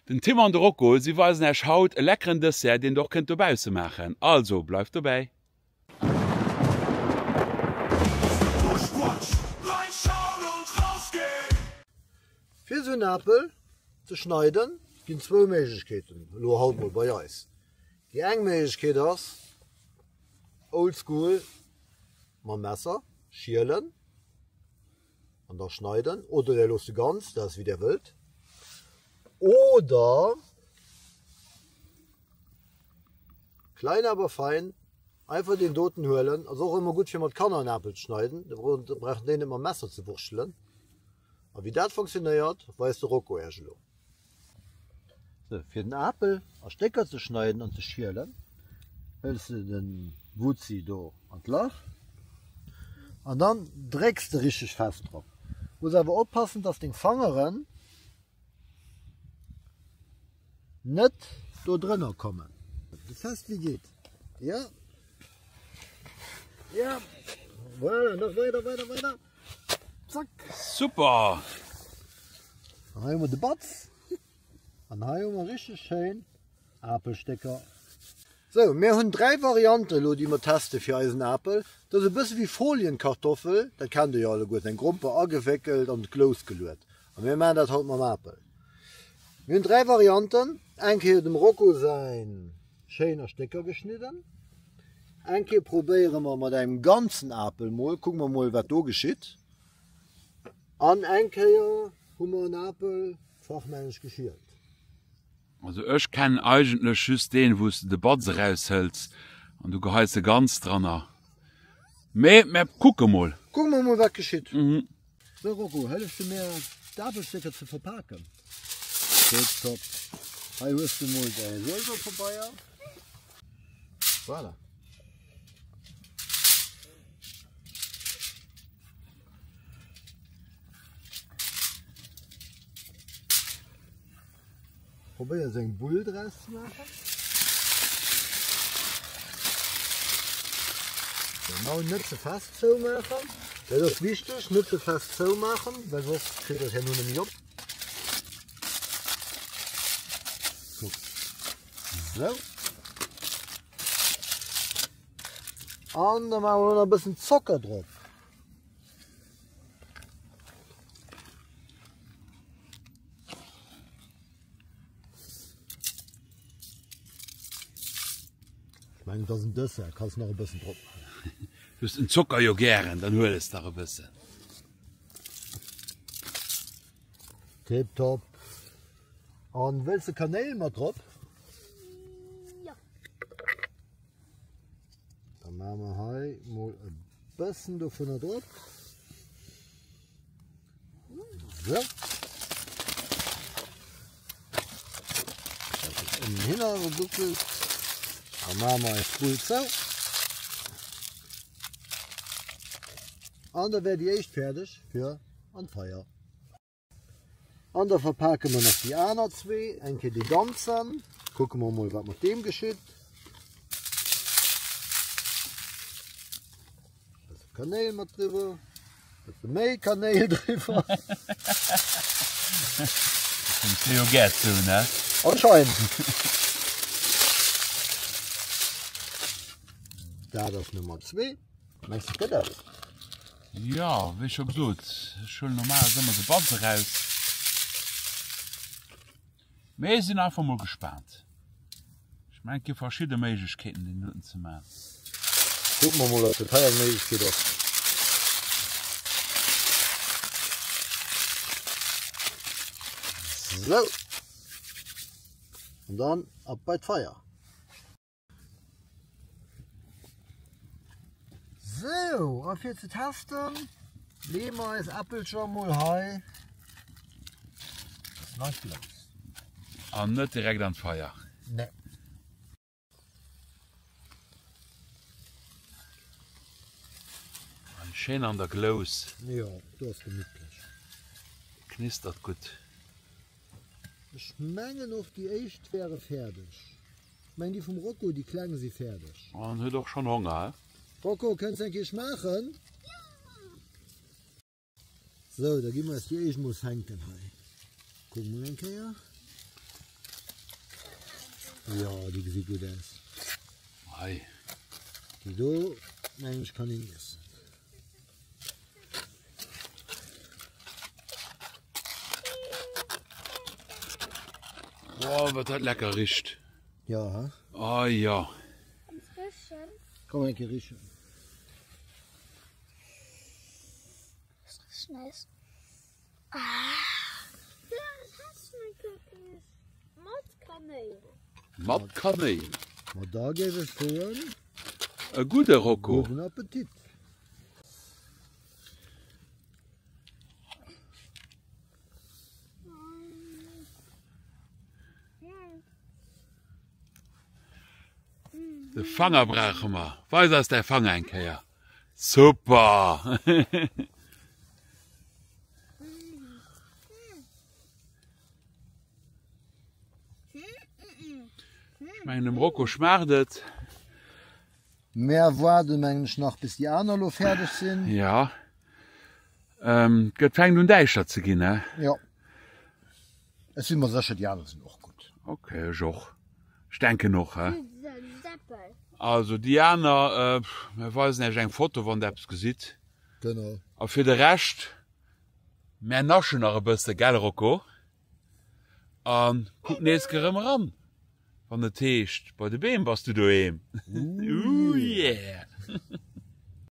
Den Tim an de Rocco, si weisen Äech haut e leckeren Dessert, deen der och kënnt dobausse maachen. Also bleift dobäi! Fir esou en Apel ze schneiden ginn zwou Méiglechkeeten, elo haut mol bei eis. Déi eng Méiglechkeet ass old school mam Messer schielen. An da schneiden oder der loosst se ganz, dat ass wéi der wëllt. Oder klein aber fein einfach deen doten huelen, ass och ëmmer gutt fir mat Kanner en Apel ze schneiden, da brauchen déi net mam Messer ze wurschtelen. A wéi dat funktionéiert, weist de Rocco Äech elo. Sou, fir den Apel a Stécker ze schneiden an ze schielen, hëls de den Wuzzi do an d'Lach an dann drécks de richteg fest drop. Muss awer oppassen, dass deng Fangeren net do drënner kommen. Sou fest wéi geet. Ja. Ja. Voilà, nach weider, weider, weider. Zack. Super! An hei hu mer de Batz. An hei hu mer richteg schéin Apelstécker. Sou, mir hunn 3 Varianten elo, déi mer teste fir eisen Apel. Dat ass e bësse wéi Folienkartoffel, dat kennt der jo alleguerten, eng Gromper agewéckelt an d'Glous geluet. A mir maachen dat haut mam Apel. Mir hunn 3 Varianten, eng Kéier dem Rocco säin schéin a Stécker geschnidden. Eng Kéier probéiere mer mat engem ganzen Apel mol, kucke mer mol wat do geschitt. An eng Kéier hu mer en Apel fachmännesch geschielt. Also ech kennen eigentlech just deen wous de de Batz eraushëls an du geheis e ganz dranner. Mee mer kucke mol. Kucke mer mol wat geschitt. Sou Rocco, hëllefs de mir d'Apelstécker ze verpaken? Tip top. Hei hues de mol däi Sëlwerpabeier. Voilà. Probéier sou eng Bull draus ze maachen. Genau, net ze fest zoumaachen. Dat ass wichteg, net ze fest zoumaachen, well soss kritt dat herno net méi op. Kuck. Sou. An da maache mer elo nach e bëssen Zocker drop. Ech mengen, et ass en Dessert, kanns nach e bëssen drop maachen. Du hues den Zocker jo gären, dann hueles dach e bëssen. Tiptop. An wëlls de Kanéil mat drop? Jo. Da maache mer hei mol e bëssen dovunner drop. So. Dat ist ënnen hinner geduckelt. Da maache mer eis Bull zou. An da wär déi éischt fäerdeg fir an d'Feier. An da verpake mer nach déi aner zwee, eng Kéier dee ganzen. Kucke mer mol wat mat deem geschitt. Bësse Kanéil mat driwwer. Bësse méi Kanéil driwwer. Kommst du jo gär zu, ne? Anscheinend. Dat ass Nummer zwee. Mengs du, et gëtt eppes? Jo, wéi scho gesot, ech huelen normalerweis ëmmer de Batz eraus. Mee sinn einfach mol gespaant. Ech mengen et gi verschidde Méiglechkeeten deen doten ze man. Kucke mer mol ob dat hei eng Méiglechkeet ass. Sou. An dann ab bei d'Feier. Sou, a fir ze testen, leeë mer eis Äppelcher mol hei an eis Glous. An net direkt an d'Feier. Nee. An schéin an der Glous. Jo, do ass gemittlech. Knistert gutt. Ech mengen och déi éischt wäre fäerdeg. Meng déi vum Rocco, déi kleng si fäerdeg. En huet och schon Honger, he? Rocco, kënns eng Kéier schmaachen? Sou, da gi mer eis déi éischt mol fänken hei. Kucke mol eng Kéier. Jo, déi gesi gutt aus. Hei. Déi do, mengen ech, kann een iessen. Boah, wat dat lecker richt. Ja, he? Oh ja. Komm eng Kéier richen. Das riecht nice. Ah, das schmeckt wirklich. Mat Kanéil. Mat Kanéil. Ma da géif ech soen. E gudde Rocco. Gudden Appetit. De Fanger brauche mer. Weis eis däi Fanger eng Kéier. Super! Ech mengen dem Rocco schmaacht et. Mär waarden mengen ech nach bis déi aner elo fäerdeg sinn. Ja. Ähm, gëtt fänkt un däischter ze ginn, he? Jo. Ech si mer sécher déi aner sinn och gutt. Ok, ech och. Ech denken och, he? Also déi aner, mir weisen iech eng Foto wann der eppes gesitt. Genau. A fir de Rescht, mär naschen nach e bësse, gell Rocco? A kuck nees gerëm eran, wann et heescht, bei de Beem bass du doheem. Ooh yeah!